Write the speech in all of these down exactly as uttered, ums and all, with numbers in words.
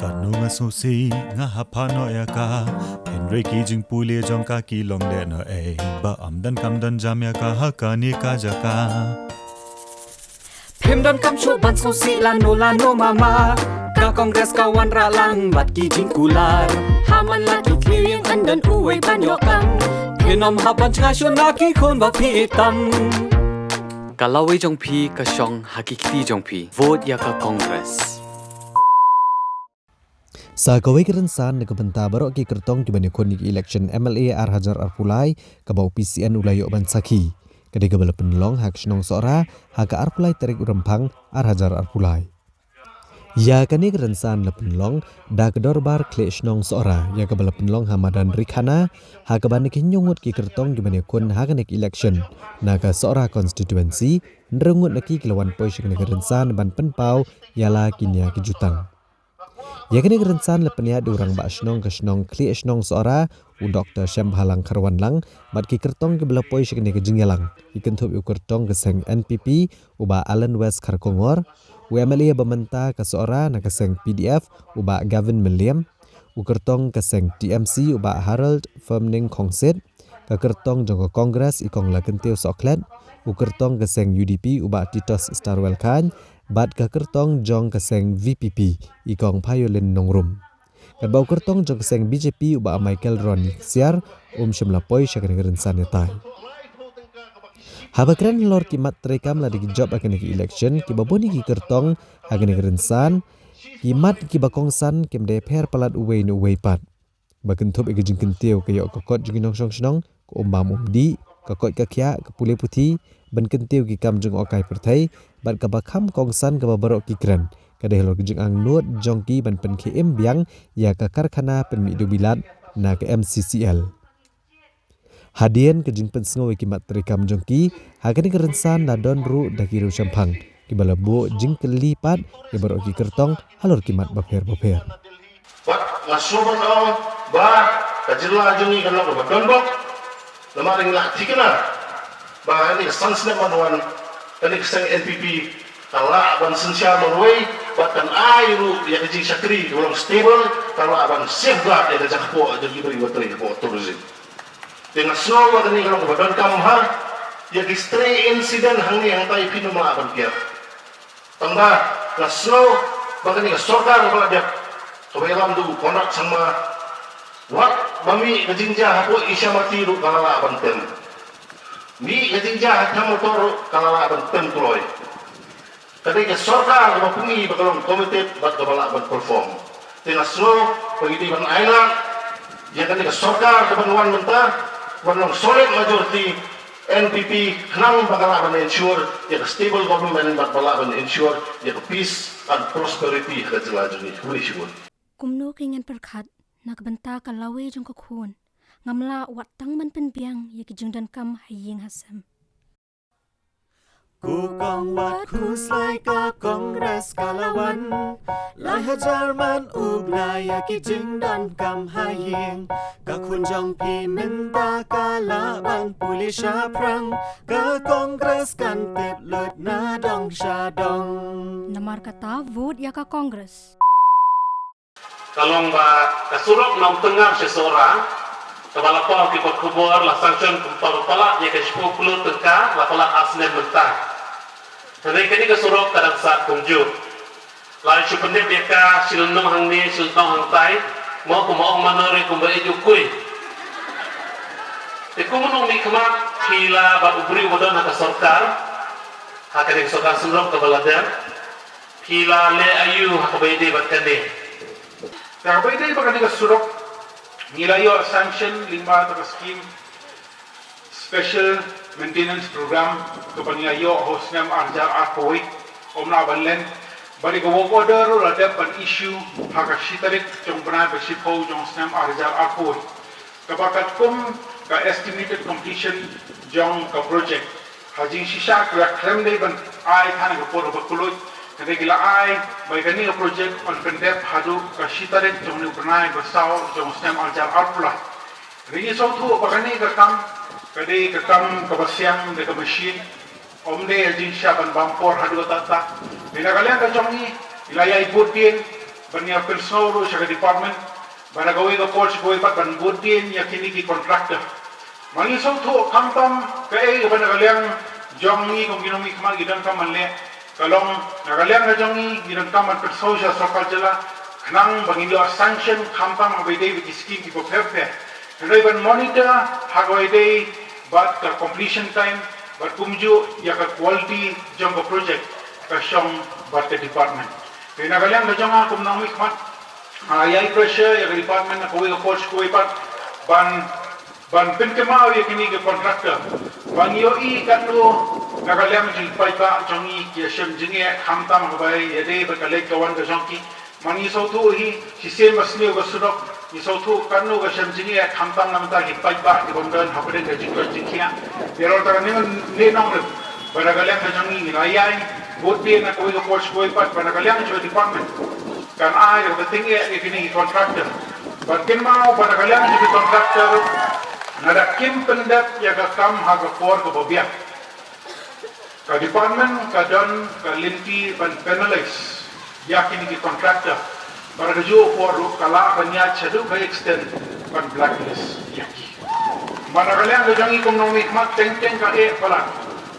Tang nga sngewsih nga hap phah noh ïa ka. Hynrei ki jingpule jong ka ki long dei noh ei. Ba ym don kam don jam ïa ka ha kane ka jaka. Phim don kam shuh ban sngewsih lano lano mama. Ka Congress ka wanrah lang bad ki jingkular. Ha man la ki khlieh ïing yn don uwei ban ïoh kam. Phin ym hap ban sngewsih na ki khun ba phi ïeit tam. Ka lawei jong phi ka shong ha ki kti jong phi. Vote ïa ka Congress. Sa kawei ka rynsan na ka bynta baroh ki kyrtong kiban ïakhun ïa ka election M L A ar hajar arphew lai kaba u P C N u la ïoh ban sakhi. Ka dei kaba la pynlong ha ka shnong Sohra ha ka arphew lai tarik u Rymphang ar hajar arphew lai. Ïa kane ka rynsan la pynlong da ka dorbar khlieh shnong Sohra ïa kaba la pynlong ha madan Rikhana ha kaba na ki hynñiew ngut ki kyrtong kiban ïakhun ha kane ka election na ka Sohra constituency, hynriew ngut na ki ki la wan poi sha kane ka rynsan ban pynpaw ïa la ki nia ki jutang. Ïa kane ka rynsan la pynïaid da u rangbah shnong ka shnong khlieh shnong Sohra, u Doktor Shembhalang Kharwanlang, bad ki kyrtong kiba la poi sha kane ka jingïalang ki kynthup ïa u kyrtong ka seng N P P, u Bah Allan West Kharkongor, u M L A ba mynta ka Sohra na ka seng P D F, u Bah Gavin Mylliem, u kyrtong ka seng T M C, u Bah Harold Firmning Khongsit, ka kyrtong jong ka Congress i Kong Lakhyntiew Sohkhlet, u kyrtong ka seng U D P u Bah Titos Starwell Chyne, bad ka kyrtong jong ka seng V P P i Kong Phayolin Nongrum. Katba u kyrtong jong ka seng B J P u Bah Michael Ronnie Ksiar um shym la poi sha kane ka rynsan ïatai. Haba kren halor ki mat treikam lada ki jop ha kane ka election, kiba bun ki kyrtong ha kane ka rynsan, ki mat kiba kongsan kim dei pher palat uwei na uwei pat. Ba kynthup ïa ka jingkyntiew ka ïoh ka kot jong ki nongshong shnong, ka um bam um dih, ka koit ka khiah, ka pule puthi, ban kyntiew ki kam jngohkai pyrthei, bad kaba kham kongsan kaba baroh ki kren ka dei halor ka jingangnud jong ki ban pynkhie im biang ïa ka karkhana pynmih dewbilat na ka M C C L. Hadien ka jingpynsngew ïa ki mat treikam jong ki ha kane ka rynsan la don ruh da ki riewshemphang kiba la buh jingkylli pat ïa baroh ki kyrtong halor ki mat bapher bapher. Bad nga sngewbha ong ba ka jylla jong ngi kan long kaba donbok. Namar ngi la thikna ba ha kane ka san snem ban wan kane ka seng N P P ka lah ban synshar marwei bad kan ai ruh ïa ka jingshakri kaba long stable, ka lah ban safeguard ïa ka jaka kpoh jong ki briew ba trei hapoh tourism. Te nga sngew ba kane ka long kaba donkam bha. Ïa ki stray incident hangne hangtai phin ym lah ban kiar. Tangba nga sngew ba kane ka sorkar kaba la dep, kaba ïalam da u Conrad Sangma, wat ba mih ka jingjia hapoh Isha Mati ruh ka la lah ban tem. Mih ka jingjia ha Kham Motor ruh ka la lah ban tem kloi. Ka dei ka sorkar kaba pynmih ba ka long committed bad kaba lah ban perform. Te nga sngew ba ngi dei ban ailad ïa kane ka sorkar kaban wan mynta, ban long solid majority N P P, khnang ba ka lah ban ensure ïa ka stable government bad ba lah ban ensure ïa ka peace and prosperity ha ka jylla jong ngi. Khublei shibun. Kumno ki ngan pyrkhat na ka bynta ka lawei jong ka khun? Ngam lah wat tang ban pynbiang ïa ki jingdonkam ha ïing ha sem. Ku kong wat khuslai ka Congress ka la wan. Lai hajar man u bnai ïa ki jingdonkam ha ïing. Ka khun jong phi mynta ka lah ban pule shaphrang. Ka Congress kan tip lut na dong sha dong. Namar kata vote ïa ka Congress. Ka long ba ka surok Nongtngar sha Sohra, kaba la pule ki kot khubor, la sanction kumba palat ïa ka shiphew klur tyngka, la palat ar snem mynta. Hynrei kane ka surok ka dang sah kumjuh. La shu pyndep ïa ka shi lynnong hangne, shi lynnong hangtai, mo kumba ong manor kumba ïeit u kui. Te kumno mih khmat phi la bad u briew ba don ha ka sorkar, ha kane ka sorkar syndon kaba la dep. Phi la leh aïu ha kaba ïadei bad kane? Ha kaba ïadei bad kane ka surok, ngi la ïoh sanction lyngba kata ka scheme, Special Maintenance Program, kaba ngi la ïoh ha u snem ar hajar arphew wei, ym lah ban len. Bad ïa ka work order ruh la dep ban issue ha ka shi tarik jong u bnai ba shiphew jong u snem ar hajar arphew wei. Kaba katkum ka estimated completion jong ka project. Ha jingshisha ka la khlem dei ban ai tang ha ka por ba kylluid, hynrei ki la ai ba ïa kane ka project yn pyndep haduh ka shi tarik jong une u bnai ba saw jong u snem ar hajar arphew lai. Ngi sngewthuh ba kane ka kam ka dei ka kam kaba siang da ka machine. Ym dei ha jingshisha ban bam por haduh katta katta. Te na ka liang ka jong ngi, ngi la ïai bud dien, Ban ïa pynsngew ruh sha ka department ba na kawei ka por sha kawei pat ban bud dien ïa kine ki contractor. Ma ngi sngewthuh khamtam kaei kaba na ka liang jong ngi kum ki nongmihkhmat ngi donkam ban leh, ka long na ka liang ka jong ngi ngi donkam ban pynsngew sha sorkar jylla khnang ba ngin ïoh sanction khamtam haba ïadei bad ki skim kiba pher pher. Hynrei ban monitor ha kaba ïadei bad ka completion time bad kumjuh ïa ka quality jong ka project ka shong bad ka department. Te na ka liang ka jong nga kum nongmihkhmat, ah, ïa pressure ïa ka department na kawei ka por sha kawei pat ban ban pynkynmaw ïa kine ki contractor ban ïohi katno na ka liang jong ki paidbah jong ngi ki ïa shem jingeh khamtam haba ïadei bad ka leit ka wan ka jong ki. Ma ngi sngewthuh hi shisien ba sniew ka surok, ngi sngewthuh katno ka shem jingeh khamtam na bynta ki paidbah ki bym don hapdeng ka jingkoit jingkhiah. Te halor kata ka jingkynmaw ba na ka liang ka jong ngi ngin ïai bud dien na kawei ka por sha kawei pat ba na ka liang jong ka department kan ai ka bteng ïa kine ki contractor. Ban kynmaw ba na ka liang jong ki contractor lada kim pyndep ïa ka kam ha ka por kaba biang, ka department ka don ka lynti ban penalize ïa kine ki contractor. Bad ha kajuh ka por ruh ka lah ban ïaid shaduh ka extent ban blacklist ïa ki. Bad na ka liang ka jong ngi kum nongmihkhmat teng teng ka eh palat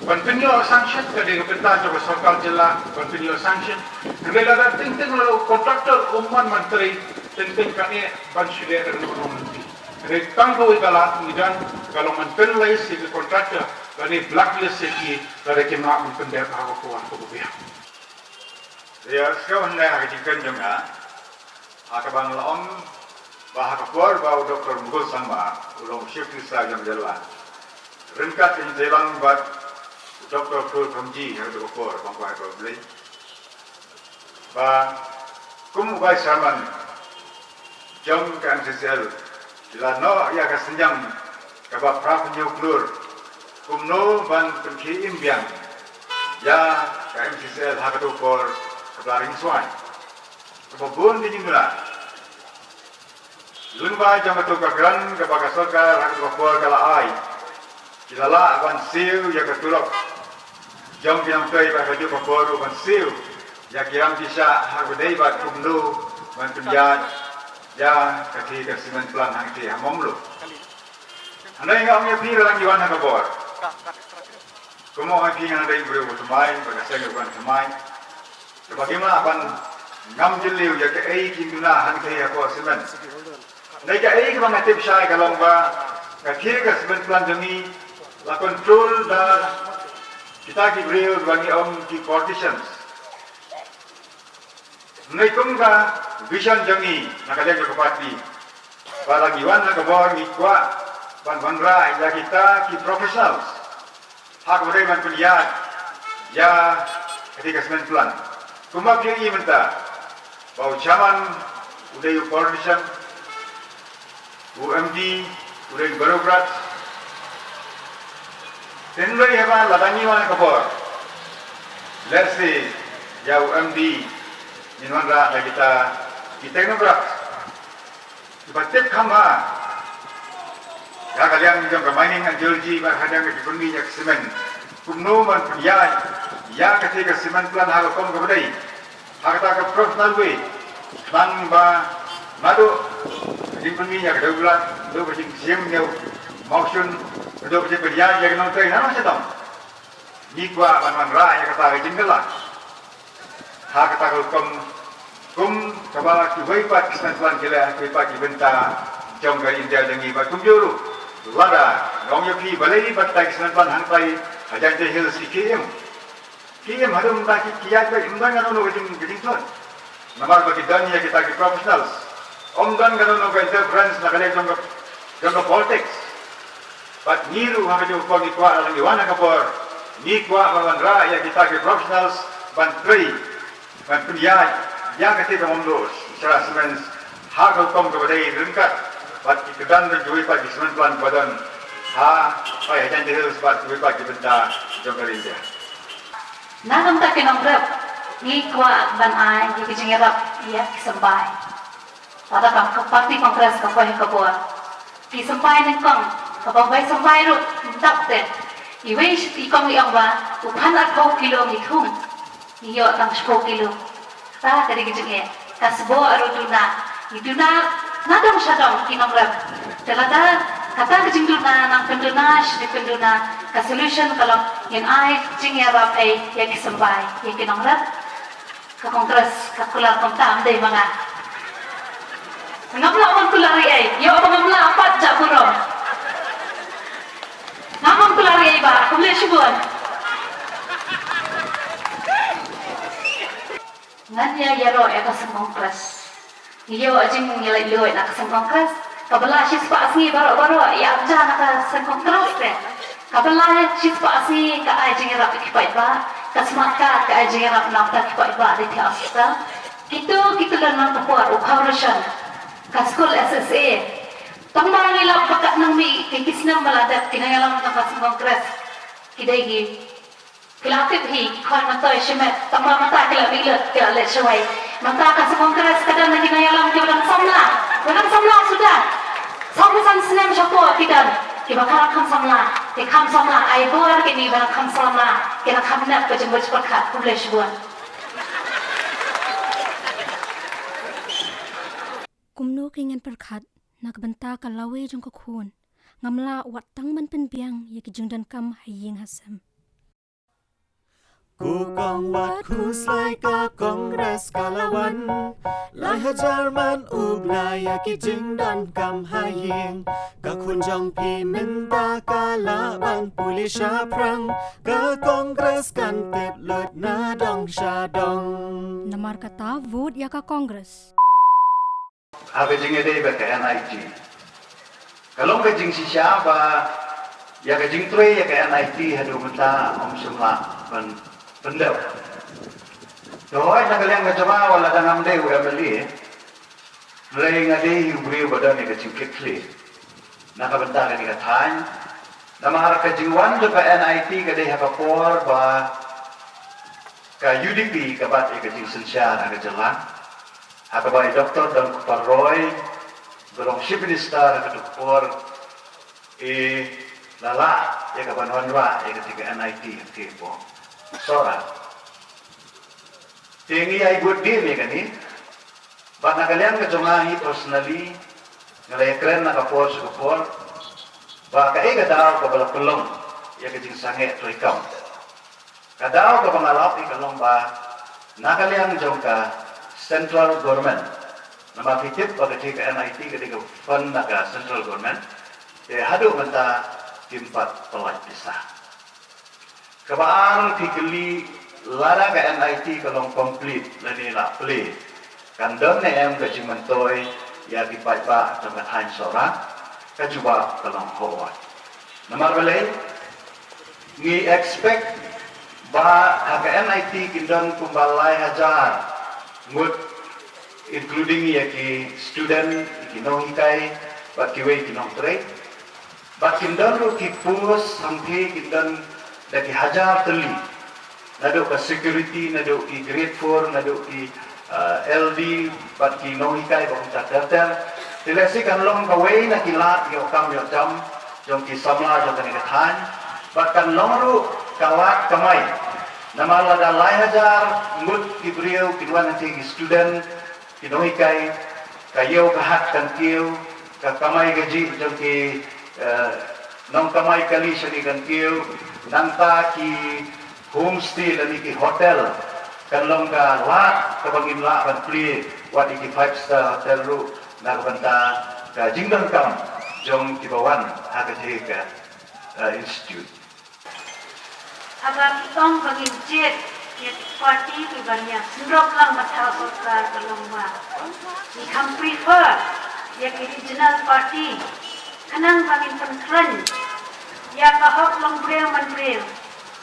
ban pynïoh sanction, ka dei ka bynta jong ka sorkar jylla ban pynïoh sanction. Hynrei lada teng teng la u contractor um mon ban trei, teng teng ka eh ban shu leh da kano kano ka lynti. Hynrei tang kawei ka lad ngi don ka long ban penalize ïa ki contractor lane blacklist ïa ki lada kim lah ban pyndep ha ka por kaba biang. Ïa, sngewbha hynrei ha ka jingkren jong nga, ha kaba nga la ong ba ha ka por ba u Doctor Mukul Sangma u long u Chief Minister jong ka jylla, ryngkat ka jingtreilang bad u Doctor Fleur Khamji ha ka por ba nga kwah ha ka Blei, ba kum u Vice Chairman jong ka M C C L, ki la noh ïa ka synñiang kaba phra phew hynñiew klur kumno ban pynkhie im biang ïa ka M C C L ha kato ka por kaba ringswai. Kaba bun ki jingduna lyngba jong kato ka grant kaba ka sorkar ha kato ka por ka la ai, ki la lah ban siew ïa ka tulop jong ki nongtrei bad ha kajuh ka por ruh ban siew ïa ki ram ki shah ha kaba dei bad kumno ban pynïaid ïa kata ka cement plant hangta ha Mawmluh. Hynrei nga ong ïa phi, la dang ïa wan ha ka bor. Kumno ong ïa phi, nga dei u briew ba thymmai, ba ka seng ruh ka thymmai. Kaba kim lah ban ngam jylliew ïa kaei ki duna hangta ha ka bor cement. Hynrei kaei kaba nga tip shai ka long ba kata ka cement plant jong ngi la control da kita ki briew ba ngi ong ki politicians. Hynrei kum ka vision jong ngi na ka liang jong ka party, ba la ngi wan ha ka bor ngi kwah ban wanrah ïa kita ki professionals ha kaba dei ban pynïaid ïa kata ka cement plant. Kumba phi ïohi mynta ba u chairman u dei u politician, u M D u dei u bureaucrat. Hynrei haba la dang ïa wan ka bor, let's say ïa u M D ngin wanrah da kita ki technocrat kiba tip kham bha ïa ka liang jong ka mining and geology bad ka liang ka jingpynmih ïa ka cement. Kumno ban pynïaid ïa kata ka cement plant ha ka rukom kaba dei, ha kata ka professional way, khnang ba naduh ka jingpynmih ïa ka dewbilat, naduh ka jingshim ïa u mawshun, naduh ka jingpynïaid ïa ka nongtrei, naduh shaduh ngi kwah ban wanrah ïa kata ka jingkylla ha kata ka rukom, kum kaba kiwei pat ki cement plant ki leh ha kiwei pat ki bynta jong ka India jong ngi. Bad kumjuh ruh lada nga ong ïa phi balei ba kita ki cement plant hangtai ha Jaintia Hills ki khie im, ki im haduh mynta ki, ki ïaid beit, ym don kano kano ka jing, ka jingtlot. Namar ba ki don ïa kita ki professionals. Ym don kano kano ka interference na ka liang jong ka, jong ka politics. Bad ngi ruh ha kajuh ka por ngi kwah, lada ngi wan ha ka bor, ngi kwah ban wanrah ïa kita ki professionals ban trei, ban pynïaid ïa kata ka Mawmluh Shrah Cements ha ka rukom kaba dei ryngkat bad ki kyrdan jong kiwei pat ki cement plant ba don ha, ha Jaintia Hills bad kiwei pat ki bynta jong ka India. Na ka bynta ki nongrep, ngi kwah ban ai ïa ki jingïarap ïa ki symbai. Lada ka party Congress ka poi ha ka bor, ki symbai nyngkong, kaba bai symbai ruh ym dap te. Iwei i kong i ong ba u phan arphew kilo ngi thung, ngi ïoh tang shiphew kilo. Kata ka dei ka jingeh. Ka sboh ruh duna, ngi duna na dong sha dong ki nongrep. Te lada kata ka jingduna nang pynduna shi pynduna, ka solution ka long ngin ai jingïarap ei ïa ki symbai ïa ki nongrep. Ka Congress ka kular kumta, ym dei ma nga. Ngam lah ban kular ei ei, ïoh ba ngam lah pat jah burom. Ngam lah ban kular ei ei ba, khublei shibun. Ngan ïa ïaroh ïa ka seng Congress. Ïoh jingïaleh ïoh na ka seng Congress. Kaba la shispah sngi baroh baroh ïa ap ja na ka seng Congress te. Kaba la shispah sngi ka ai jingïarap ïa ki paidbah. Ka smat ka ka ai jingïarap na ka bynta ki paidbah dei te hospital. Kito kito la nang ka por u foundation. Ka skul S S A. Tang ba ngi la ba kat nang mih ki ki snem ba la dep ki nongïalam na ka seng Congress. Ki dei ki Ki la tip hi, ki khon myntoi shimet, tang ba mynta ki la mih lut, ki la leit shawei. Mynta ka seng Congress ka don na ki nongïalam kiba dang samla, ba dang samla suda. Saw phew san snem shapoh ki don, kiba kham kham samla, ki kham samla, ai bor kine ba dang kham samla, ki dang kham nep ka jingbuit pyrkhat, khublei shibun. Kumno ki ngan pyrkhat na ka bynta ka lawei jong ka khun? Ngam lah wat tang ban pynbiang ïa ki jingdonkam ha ïing ha sem. Ku kong wat khuslai, ka Congress ka la wan. Lai hajar man u bnai ïa ki jingdonkam ha ïing. Ka khun jong phi mynta ka lah ban pule shaphrang. Ka Congress kan tip lut na dong sha dong. Namar kata vote ïa ka Congress. Ha ka jingïadei bad ka N I T, ka long ka jingshisha ba ïa ka jingtrei ïa ka N I T haduh mynta ym shym lah ban pyndep. Te hooid, na ka liang ka jong nga, wat la dang ngam dei u M L A, hynrei nga dei hi u briew ba don ïa ka jingkitkhlieh na ka bynta kane ka thaiñ. Namar ka jingwan jong ka N I T ka dei ha ka por ba ka U D P ka bat ïa ka jingsynshar ha ka jylla. Ha kaba i Doktor Donkupar Roy ka long Chief Minister ha kato ka por, i la lah ïa ka ban wanrah ïa kata ka N I T ha ka por Sohra. Te ngi ïai bud dien ïa kane. Bad na ka liang ka jong nga hi personally, nga la ïakren na ka por sha ka por ba kaei ka daw kaba la pynlong ïa ka jingsangeh treikam. Ka daw kaba nga la ïohi ka long ba na ka liang jong ka central government, namar phi tip ba ka jong ka N I T ka dei ka fund na ka central government, te haduh mynta kim pat pynlait pisa. Kaba ar, phi kylli lada ka N I T ka long complete lane la plie, kan don ne em ka jingmyntoi ïa ki paidbah jong ka thaiñ Sohra? Ka jubab ka long hooid. Namar balei? Ngi expect ba ha ka N I T kin don kumba lai hajar ngut, including ïa ki student, ïa ki nonghikai bad kiwei ki nongtrei. Bad kin don ruh ki post hangtei, kin don da ki hajar tylli. Naduh ka security, naduh ki grade four, naduh ki, eh, L D, bad ki nonghikai bad kumta ter ter. Te lehse kan long kawei na ki lad ïoh kam ïoh jam jong ki samla jong kane ka thaiñ. Bad kan long ruh ka lad kamai. Namar lada lai hajar ngut ki briew kin wan hangtei, ki student, ki nonghikai, ka ïew ka hat kan kiew, ka kamai kajih jong ki, eh, nongkamai kali shane kan kiew, nangta ki homestay lane ki hotel kan long ka lad kaba ngim lah ban plie wat ïa ki five star hotel ruh na ka bynta ka jingdonkam jong kiba wan ha katei ka, eh, institute. Haba ki ong ba ngin jied ïa ki party kiba ngi ïa sngewthuh lang ba thaw sorkar, ka long ba ngi kham prefer ïa ki regional party khnang ba ngin pynkhlaiñ ïa ka hok longbriew manbriew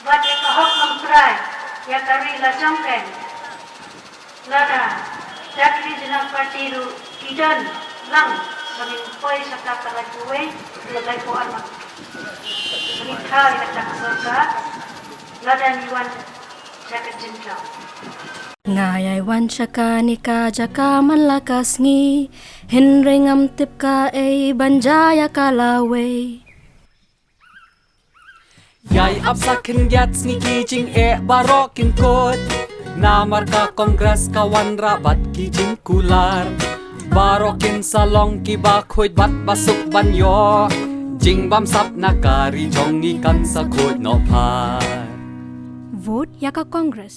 bad ïa ka hok longtrai ïa ka ri la jong ka. Lada dak regional party ruh ki don lang ba ngin poi sha ka laiphew wei, laiphew ar, ba ngin thaw ïa kata ka sorkar, lada ngi wan sha ka jingthaw. Nga ïai wan sha kane ka jaka man la ka sngi, hynrei ngam tip kaei ban jia ïa ka lawei. Ïai ap sa khyndiat sngi, ki jingeh baroh kin kut. Namar ka Congress ka wanrah bad ki jingkular, baroh kin sa long kiba khuid bad basuk ban ïoh jingbamsap na ka ri jong ngi, kan sa khuid noh pat. Vote ïa ka Congress.